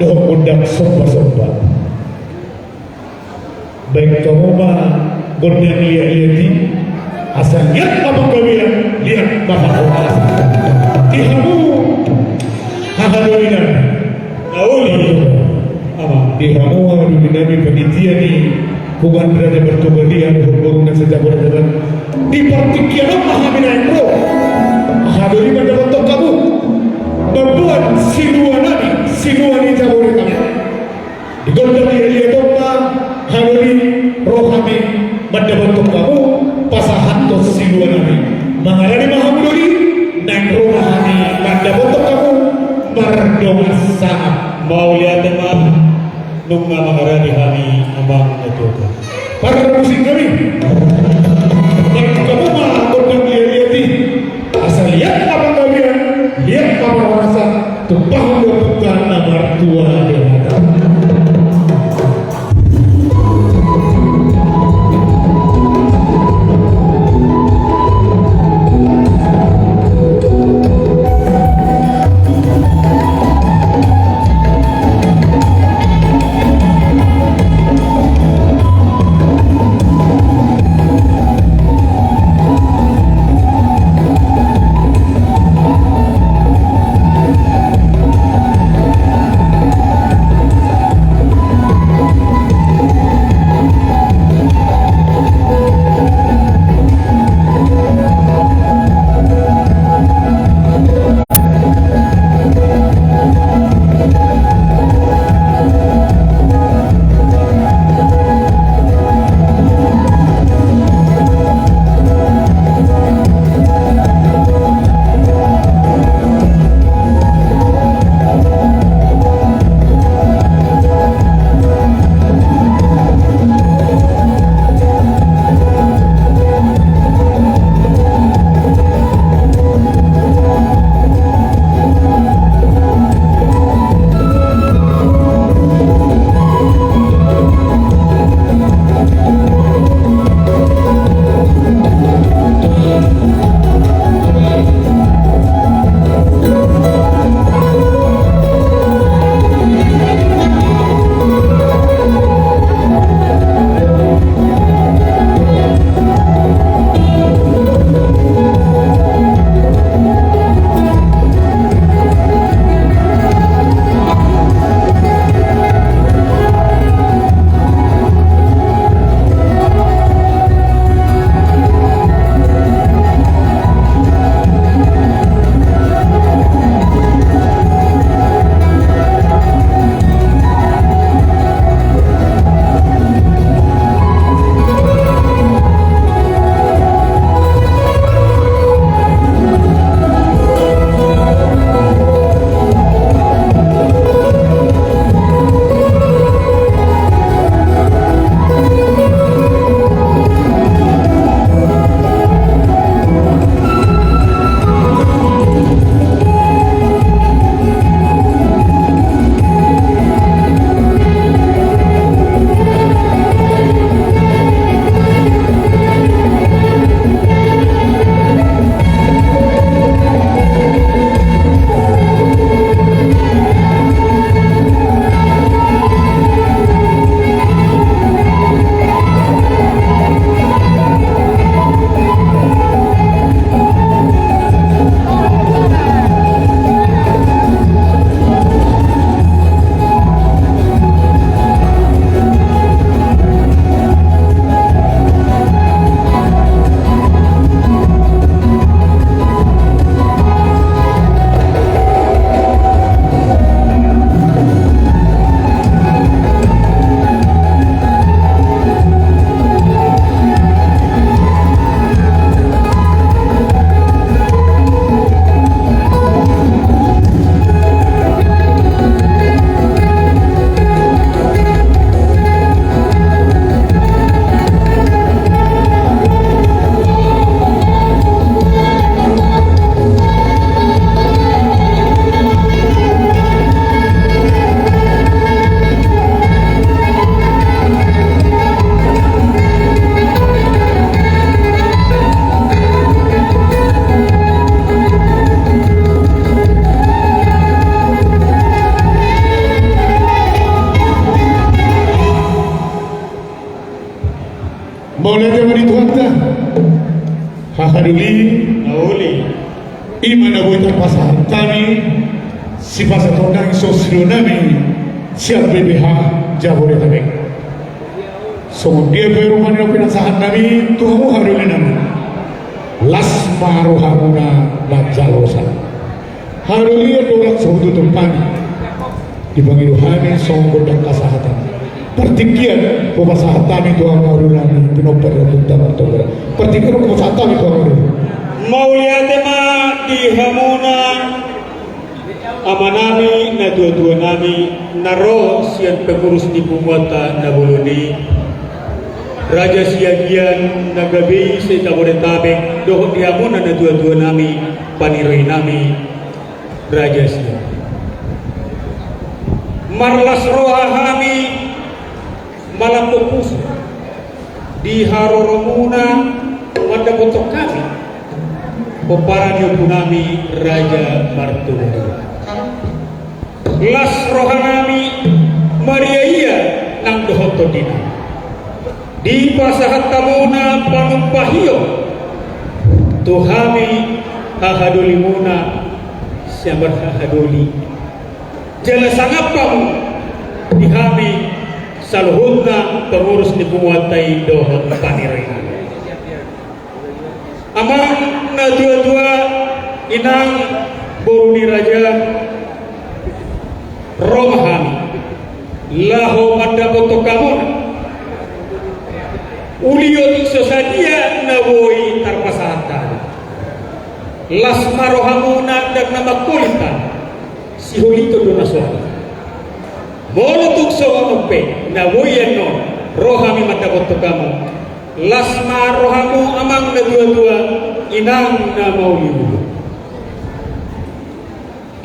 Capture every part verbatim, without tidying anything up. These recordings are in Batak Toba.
Dohot gondang somba-somba. Baen hamu ma gondang liat-liat i, asa liat ma panggabean, liat ma parhorasan. Di hamu haha doli nami. Na uli. Ama. Di hamu haha doli nami panitia ni Punguan Raja Martogalian, boruna Raja Martogalian. Di partingkian on ma hami naeng ro. Haha doli, mandapothon hamu. Mamboan silua nami, silua ni Jabodetabek. Di gondang liat-liat on ma haha doli ro hami mandapothon hamu, pasahathon silua nami. Mangarade ma hamu doli, naeng ro ma hami mandapothon hamu mardongan sangap. Mauliate ma, nunga mangarade hami amang na tuatua. Parmusik nami. Baen hamu ma gondang liat-liat i. Asa liat ma panggabean, liat ma parhorasan, tumpahon do Ompunta na martua Debata. Mauliate ma di Tuhanta. Hahadoli. Mauliate. I ma na boi tarpasahat hami, sipasahat on nang songon sidohonon nami sian B P H Jabodetabek. Songon dia pe rupani na pinasahat nami tu hamu hahadoli nami. Las ma rohamuna manjalosa. Hahadoli, andorang so hututup hami, dipangido hami songon gondang hasahatan. Partingkian hupasahat hami tu hamu hahadoli nami, pinompar ni Ompunta Martogora. Partingkian hupasahat hami tu hamu hahadoli. Mauliate ma di hamuna amanami, natuatuanami, na ro sian pengurus ni punguanta na bolon i, Raja Siagian na gabe i se-Jabodetabek, dohot di hamuna natuatuanami, paniroinami, Raja Siagian. Marlas roha hami, malambo pusu di haroromuna mandapothon hami pomparan ni ompunami Raja Martogora. Las rohanami, maria ia nang dohot tondinami. Dipasahat hamuna panumpahion tu hami hahadolimuna sian marhahadoli. Jala sangap hamu di hami saluhutna pengurus ni punguanta i dohot paniroinami. Amang natuatua, inang boru ni raja, ro ma hami laho mandapothon hamuna ulion so sadia na boi tarpasahat hami. Las ma rohamuna, ndang na mangholit hami. Siholiton do na so adong. Molo tung songon on pe na boi annon ro hami mandapothon hamu, las ma rohamu amang natuatua, inang na mauliuliu.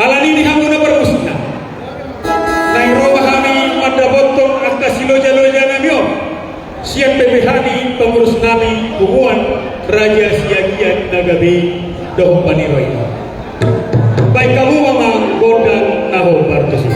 Alani i di hamuna parmusik nami, naeng ro ma hami mandapothon angka silojaloja nami on sian B P H ni pengurus nami punguan Raja Siagian na gabe i dohot paniroinami. Baen hamu ma amang gondang na hombar tusi.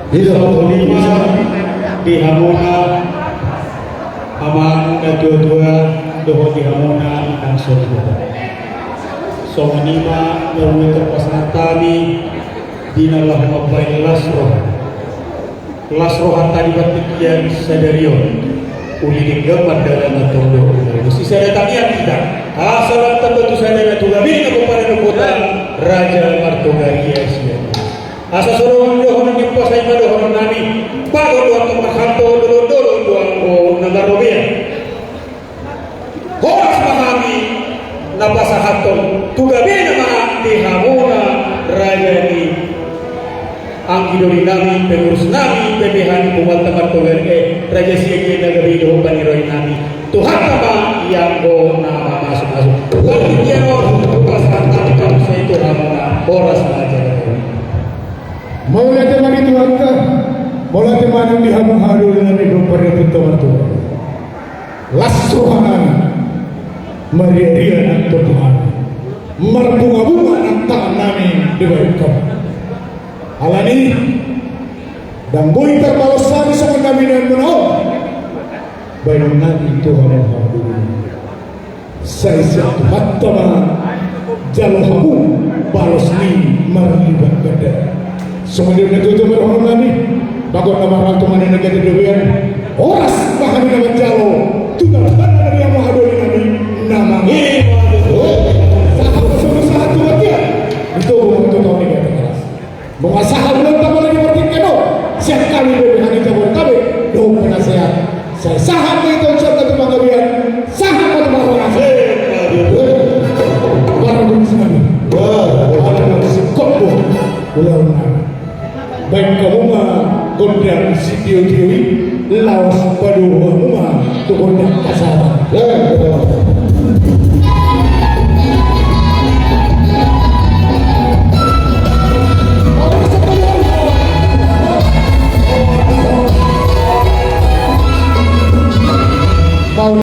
Di songon i ma di hamuna amang na tuatua dohot di hamuna inang songon i. Songon i ma na boi tarpasahat hami di na laho mambahen las roha. Las rohanta di partingkian sadari on. Uli denggan ma dalan na tongtong. Sisada tangiang hita. Asa lam tamba tu sada na tu gabe na pomparan ni kota raja martogaria sian. Asa so adong dohonon ni umpasa i ma dohonon nami. Bagot do antong marhalto, dolok-dolok do anggo na marrobean. Horas ma hami na pasahathon tu gabe nama di hamuna raja ni anggi doli nami, pengurus nami, P P H ni Punggunta Martogar, eh, Raja Siagian na gabe dohot paniroi nami. Tuhanta ma i anggo na mamasumasu. Partingkian on pasahat hami ma muse tu hamuna. Horas ma, jaga. Mauliate ma di Tuhanta. Mauliate ma nang di hamu haha doli nami dohot pariapunta martua. Las roha nami, marriaria nang tondinami, marbungabunga nang tangan nami dibahen hamu. Alani i, ndang boi tarbalos hami songon na binahen muna on bahenon nami tu hamu haha doli nami. Sai sian Tuhanta ma jalo hamu balos ni marlipat ganda. Songon i do na tutu marhorong nami. Bagot na marhalto ma na ganda dobean. Horas ma hami na manjalo tu tano na di hamu haha doli nami na mangihut. Sahat ma songon sahat tu batia. Itu bukan tu tano ni ganda keras. Nunga sahat do tano na di partingkian on. Sian hami P P H ni Jabodetabek dohot penasehat. Sai sahat ma i tu sangkatupa gabean, sahat ma tu parhorasan. Barang bukti nami. Barang bukti singkop do. Ulaon nami. Bahen hamu ma gondang sitiotio i, laos padomu hamu ma tu gondang pasahaton.